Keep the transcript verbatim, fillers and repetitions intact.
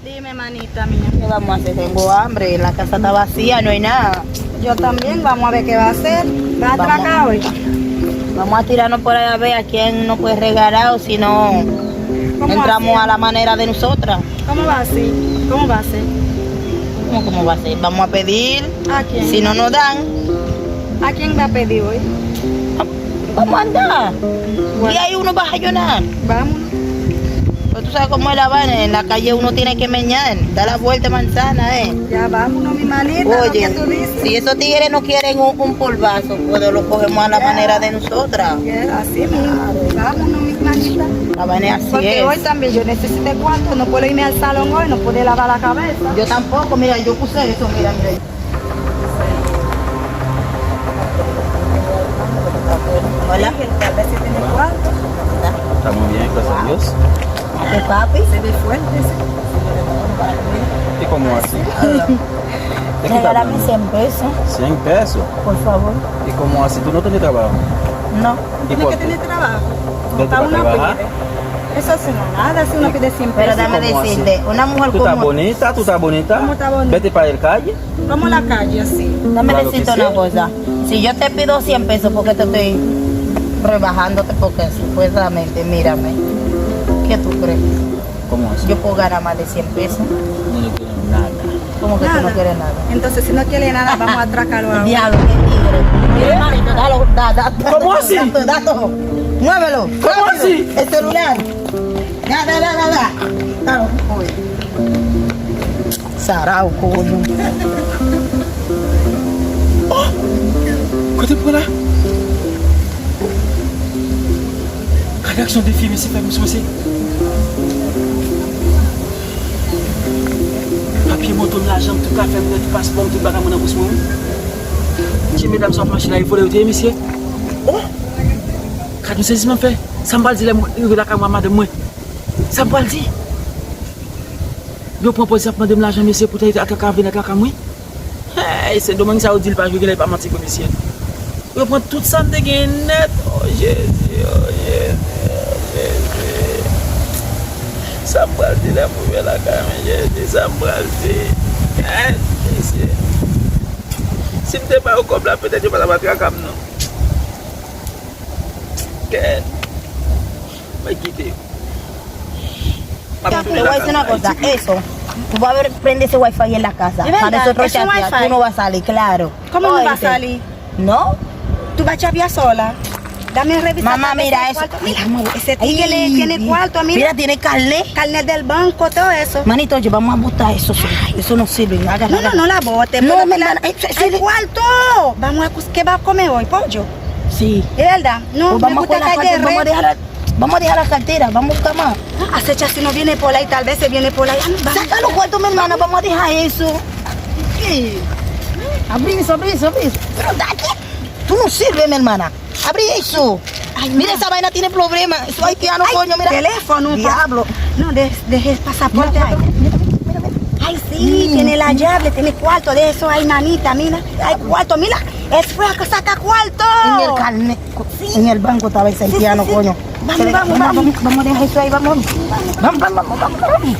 Dime, manita mía. ¿Qué vamos a hacer? Tengo hambre. La casa está vacía, no hay nada. Yo también, vamos a ver qué va a hacer. ¿Va a atracar hoy? Vamos a tirarnos por allá a ver a quién nos puede regalar o si no entramos a la manera de nosotras. ¿Cómo va a ser? ¿Cómo va a ser? ¿Cómo, cómo va a ser? Vamos a pedir. ¿A quién? Si no nos dan. ¿A quién va a pedir hoy? Vamos a andar. Bueno. Y ahí uno va a ayunar. Vámonos. Pues tú sabes cómo es la vaina, en la calle uno tiene que meñar, da la vuelta manzana, eh. Ya vámonos, mi manita, lo que tú dices. Oye, si esos tigres no quieren un, un polvazo, pues lo cogemos a la manera de nosotras. Ya, así mismo. Vámonos, mi manita. La vaina es así. Porque hoy también yo necesité cuarto, no puedo irme al salón hoy, no puedo lavar la cabeza. Yo tampoco, mira, yo puse eso, mira, mira. Hola. Tal vez si tiene cuarto. Estamos bien, gracias a Dios. ¿Qué, papi? Se ve fuerte, sí. ¿Y cómo así? ¿De qué está hablando? Regálame cien pesos. Cien pesos. Por favor. ¿Y cómo así? ¿Tú no tienes trabajo? No. ¿Y por qué? Tiene que tener trabajo. ¿Vete para trabajar? Eso es una nada, si uno pide cien pesos. Pero dame decirte, una mujer como... Tú estás bonita, tú estás bonita. ¿Cómo está bonita? Vete para el calle. Vamos a la calle, sí. Dame decirte una cosa. Si yo te pido cien pesos, porque te estoy rebajándote, porque supuestamente, mírame. ¿Qué tú crees? ¿Cómo así? Yo puedo ganar más de cien pesos. No le quiero nada. ¿Cómo que tú no quieres nada? Entonces, si no quiere nada, vamos a atracarlo ahora. Diablo, qué tigre. Mira, hermanito, dalo, da, da, da, ¿cómo así? Da todo. Muévelo. ¿Cómo así? El celular. Da, da, da, da, da. Dalo, oye. Sarao, coño. Oh! Kote m pran la? Gade aksyon de fi, mesye, fè m sou mesye. Papye moto m, lajan m, tout afè m nèt, paspò m, tout bagay mwen nan bous mwen, wi. Ti medam sa ap mache la, e vòlè yo te ye, mesye. Oh! Gade yon sezisman m fè. Sa m pral di lè m rive lakay mwen, madanm mwen? Sa m pral di? Yo pran pòz y ap mande m lajan, mesye, pou te atraka vin atraka m, wi. Hey, se domèn sa yo di l pa jwe, genlè li pa manti vre, mesye. Yo pran tout sa m te genyen nèt. Oh, Jezi, oh, Jezi, oh, Jezi. Sa m pral di lè m rive lakay mwen, Jezi, sa m pral di? Hey, mesye. Si m te ba yo kòb la, petèt yo pa t ap atraka m, non. Kèt. Mwen kite. Te voy a decir una cosa, eso. Tú vas a ver, prende ese wifi en la casa. De verdad, es un wifi. Para nosotros chatear, tú no vas a salir, claro. ¿Cómo no va a salir? No. Tú vas a chapear sola. Dame revisar. Mamá, mira eso. Mira, ese tigre tiene cuarto, mira. Mira, tiene carnet. Carnet del banco, todo eso. Manito, oye, vamos a botar eso, sí. Eso no sirve. No, no, no la bote. No, mi hermana, hay cuarto. Vamos a, ¿qué va a comer hoy? Pollo. Sí. Es verdad. No, me gusta carne de res. Vamos a dejar la, vamos a dejar la cartera, vamos a buscar más. Acecha si no viene por ahí, tal vez se viene por ahí. Ah, no, vamos. Saca los cuartos, mi hermana, vamos a dejar eso. Sí. Abrí eso, abrí eso, abrí eso. Pero date, tú no sirves, mi hermana. Abrí eso. Mira, esa vaina tiene problema. Eso haitiano, coño, mira. Teléfono, pa- Diablo. No, de, deje el pasaporte ahí. Ay, sí, tiene la llave, tiene cuarto de eso, ay, manita, mira, hay cuarto, mira, él fue a sacar cuarto. En el carnet, en el banco estaba ese haitiano, coño. Vamos, vamos, vamos. Vamos a dejar eso ahí, vamos. Vamos, vamos, vamos, vamos.